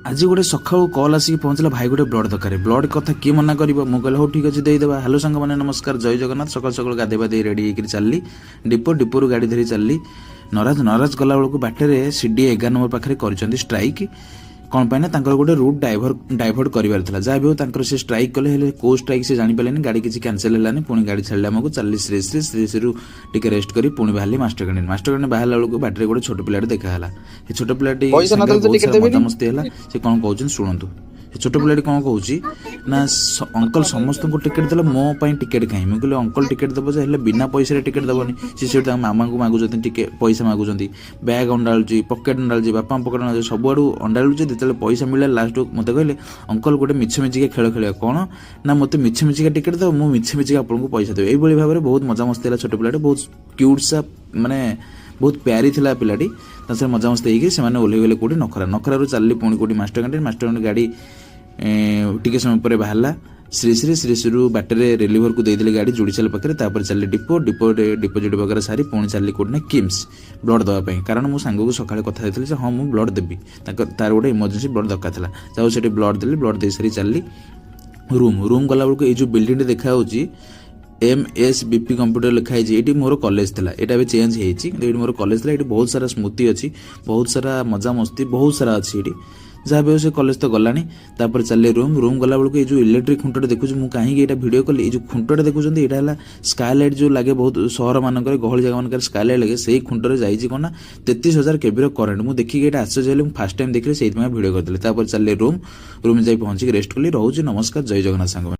ଆଜି ଗୋଟେ ସକାଳୁ କଲ୍ ଆସିକି ପହଞ୍ଚିଲା, ଭାଇ, ଗୋଟେ ବ୍ଲଡ଼ ଦରକାର। ବ୍ଲଡ଼ କଥା କିଏ ମନା କରିବ? ମୁଁ କହିଲି, ହଉ ଠିକ୍ ଅଛି, ଦେଇଦେବା। ହ୍ୟାଲୋ ସାଙ୍ଗମାନେ, ନମସ୍କାର, ଜୟ ଜଗନ୍ନାଥ। ସକାଳୁ ସକାଳୁ ଗାଧେଇବା ଦେଇ ରେଡ଼ି ହେଇକିରି ଚାଲିଲି ଡିପୋ। ଡିପୋରୁ ଗାଡ଼ି ଧରି ଚାଲିଲି ନରାଜ। ନରାଜ ଗଲାବେଳକୁ ବାଟରେ ସିଡି 11 ନମ୍ବର ପାଖରେ କରିଛନ୍ତି ଷ୍ଟ୍ରାଇକ୍। କ'ଣ ପାଇଁ ନା ତାଙ୍କର ଗୋଟେ ରୁଟ୍ ଡାଇଭର୍ଟ କରିବାର ଥିଲା। ଯାହା ବି ହଉ, ତାଙ୍କର ସେ ଷ୍ଟ୍ରାଇକ୍ କଲେ, ହେଲେ କୋଉ ଷ୍ଟ୍ରାଇକ୍ ସେ ଜାଣିପାରିଲେନି। ଗାଡ଼ି କିଛି କ୍ୟାନସେଲ୍ ହେଲାନି। ପୁଣି ଗାଡ଼ି ଛାଡ଼ିଲେ ଆମକୁ, ଚାଲିଲି ଶ୍ରୀ ଶ୍ରୀ। ଶ୍ରୀ ଶ୍ରୀରୁ ଟିକେ ରେଷ୍ଟ କରି ପୁଣି ବାହାରିଲି ମାଷ୍ଟର କ୍ୟାଣ୍ଟିନ୍। ମାଷ୍ଟର କ୍ୟାଣ୍ଟିନ୍ ବାହାରିଲା ବେଳକୁ ବାଟରେ ଗୋଟେ ଛୋଟ ପିଲାଟେ ଦେଖା ହେଲା। ସେ ଛୋଟ ପିଲାଟି ପଇସା ସାଙ୍ଗରେ ନଦେଲେ ତ ବହୁତ ଟିକେଟ ସାରା ଦେବେନି। ମଜାମସ୍ତି ହେଲା। ସେ କ'ଣ କହୁଛନ୍ତି ଶୁଣନ୍ତୁ। ସେ ଛୋଟ ପିଲାଟି କ'ଣ କହୁଛି ନା, ଅଙ୍କଲ, ସମସ୍ତଙ୍କୁ ଟିକେଟ ଦେଲେ, ମୋ ପାଇଁ ଟିକେଟ କାହିଁ? ମୁଁ କହିଲି, ଅଙ୍କଲ ଟିକେଟ ଦେବ ଯେ, ହେଲେ ବିନା ପଇସାରେ ଟିକେଟ ଦେବନି। ସେ ସେଠି ତାଙ୍କ ମାମାଙ୍କୁ ମାଗୁଛନ୍ତି, ଟିକେ ପଇସା ମାଗୁଛନ୍ତି। ବ୍ୟାଗ୍ ଅଣ୍ଡାଳୁଛି, ପକେଟ ଅଣ୍ଡାଳୁଛି, ବାପାଙ୍କ ପକେଟ ଅଣ୍ଡାଳୁଛି, ସବୁଆଡ଼ୁ ଅଣ୍ଡାଳୁଛି। ଯେତେବେଳେ ପଇସା ମିଳିଲା, ଲାଷ୍ଟକୁ ମୋତେ କହିଲେ, ଅଙ୍କଲ, ଗୋଟେ ମିଛ ମିଛିକା ଖେଳ ଖେଳିବା। କ'ଣ ନା, ମୋତେ ମିଛ ମିଛିକା ଟିକେଟ ଦେବ, ମୁଁ ମିଛ ମିଛିକା ଆପଣଙ୍କୁ ପଇସା ଦେବି। ଏଇଭଳି ଭାବରେ ବହୁତ ମଜାମସ୍ତି ହେଲା। ଛୋଟ ପିଲାଟି ବହୁତ କ୍ୟୁଟ୍ ସା, ମାନେ ବହୁତ ପ୍ୟାରି ଥିଲା ପିଲାଟି। ତା ସାଙ୍ଗରେ ମଜାମସ୍ତି ହେଇକି ସେମାନେ ଓହ୍ଲେଇ ଗଲେ କୋଉଠି? ନଖରା। ନଖରାରୁ ଚାଲିଲି ପୁଣି କୋଉଠି? Master canteen. Master canteen ଗାଡ଼ି ଟିକେ ସମୟ ପରେ ବାହାରିଲା ଶ୍ରୀ ଶ୍ରୀ। ଶ୍ରୀ ଶ୍ରୀରୁ ବାଟରେ ରିଲିଭରକୁ ଦେଇଦେଲି ଗାଡ଼ି ଜୁଡ଼ିସିଆଲ ପାଖରେ। ତାପରେ ଚାଲିଲି ଡିପୋ। ଡିପୋରେ ଡିପୋଜିଟ୍ ବଗେରା ସାରି ପୁଣି ଚାଲିଲି କୋଉଠି ନା କିମ୍ସ, ବ୍ଲଡ଼ ଦେବା ପାଇଁ। କାରଣ ମୁଁ ସାଙ୍ଗକୁ ସକାଳେ କଥା ହେଇଥିଲି ଯେ ହଁ, ମୁଁ ବ୍ଲଡ଼ ଦେବି। ତାଙ୍କ ତାର ଗୋଟେ ଇମର୍ଜେନ୍ସି ବ୍ଲଡ଼ ଦରକାର ଥିଲା। ଯାଉ ସେଠି ବ୍ଲଡ଼ ଦେଲି। ବ୍ଲଡ଼ ଦେଇ ସାରି ଚାଲିଲି ରୁମ୍। ରୁମ୍ ଗଲାବେଳକୁ ଏଇ ଯେଉଁ ବିଲ୍ଡିଂଟି ଦେଖାଯାଉଛି, ଏମ୍ଏସ୍ ବିପି କମ୍ପ୍ୟୁଟର ଲେଖା ହେଇଛି, ଏଇଠି ମୋର କଲେଜ ଥିଲା। ଏଇଟା ଏବେ ଚେଞ୍ଜ ହେଇଛି, କିନ୍ତୁ ଏଇଠି ମୋର କଲେଜ ଥିଲା। ଏଇଠି ବହୁତ ସାରା ସ୍ମୃତି ଅଛି, ବହୁତ ସାରା ମଜାମସ୍ତି, ବହୁତ ସାରା ଅଛି ଏଇଠି। ଯାହା ବି ହଉ, ସେ କଲେଜ ତ ଗଲାଣି। ତାପରେ ଚାଲିଲି ରୁମ୍। ରୁମ୍ ଗଲାବେଳକୁ ଏଇ ଯେଉଁ ଇଲେକ୍ଟ୍ରିକ୍ ଖୁଣ୍ଟଟା ଦେଖୁଛି, ମୁଁ କାହିଁକି ଏଇଟା ଭିଡ଼ିଓ କଲି? ଏଇ ଯେଉଁ ଖୁଣ୍ଟଟା ଦେଖୁଛନ୍ତି, ଏଇଟା ହେଲା ସ୍କାଏ ଲାଇଟ୍ ଯେଉଁ ଲାଗେ। ବହୁତ ସହରମାନଙ୍କରେ, ଗହଳି ଜାଗାମାନଙ୍କରେ ସ୍କାଏ ଲାଇଟ୍ ଲାଗେ। ସେଇ ଖୁଣ୍ଟରେ ଯାଇଛି କ'ଣ ନା 33,000 କେବିର କରେଣ୍ଟ। ମୁଁ ଦେଖିକି ଏଇଟା ଆଶ୍ଚର୍ଯ୍ୟ ହେଲି। ମୁଁ ଫାର୍ଷ୍ଟ ଟାଇମ୍ ଦେଖିଲି, ସେଇଥିପାଇଁ ଭିଡ଼ିଓ କରିଥିଲି। ତାପରେ ଚାଲିଲି ରୁମ୍। ରୁମ୍ ଯାଇ ପହଞ୍ଚିକି ରେଷ୍ଟ କଲି। ରହୁଛି, ନମସ୍କାର, ଜୟ ଜଗନ୍ନାଥ ସାଙ୍ଗମାନେ।